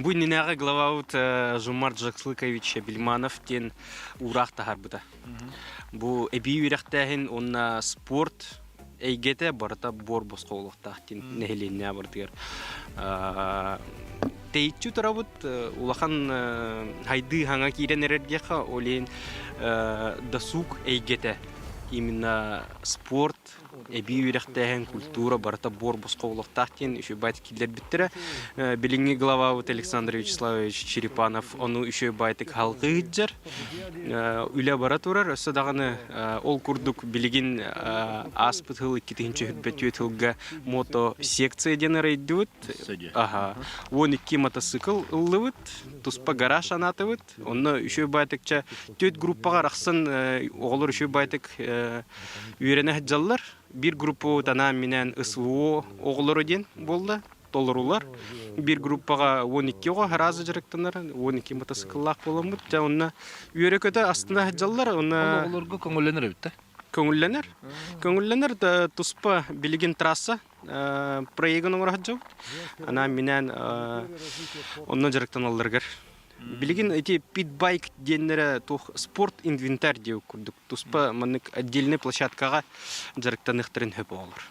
Бу иннинээҕи главабыт Жумар Джакслыкович Бельманов диэн уураах таһаарбыта. Бу эбии үөрэхтээһин уонна спорт эйгэтэ барыта буор босхо буолуохтаах диэн нэһилиэнньэ барытыгар тэйиччи турабыт улахан хайдыы хаҥа киирэн эрэр диэххэ ол иһин досуг эйгэтэ именно спорт эбии үөрэхтээһин, культура барыта буор босхо буолуохтаах диэн үчүгэй киллэрбиттэрэ. Билиҥҥи главабыт Александр Вячеславович Черепанов ону үчүгэй баайтык халҕыы сылдьар. Үлэ бара турар. Өссө даҕаны ол курдук билигин ааспыт сыл 2024 сылга мото секция диэн арыйдыбыт. Аха. 12 мотоцикл ыллыбыт, туспа гараж анаатыбыт. Онно үчүгэй баайтыкча түөрт группаҕа арахсан оҕолор үчүгэй баайтык үөрэнэ сылдьаллар. Биир группабыт анаан-минээн СВО оҕолоро диэн буолла, толорулар. Биир группаҕа 12 оҕо араас дьарыктанар, 12 мотоцикллаах буоламмыт. Дьэ, онно үөрэ-көтө астына сылдьаллар. Онно Оҕолорго көҥүллэнэр эбит да? Көҥүллэнэр. Көҥүллэнэр да туспа билигин трасса проегын оҥоро сылдьабыт. Анаан-минээн онно дьарыктаналларыгар. Билигин ити питбайк диэннэрэ туох спорт инвентарь диэбит курдук туспа маннык отдельный площадкаҕа дьарыктаныахтарын сөп оҕолор.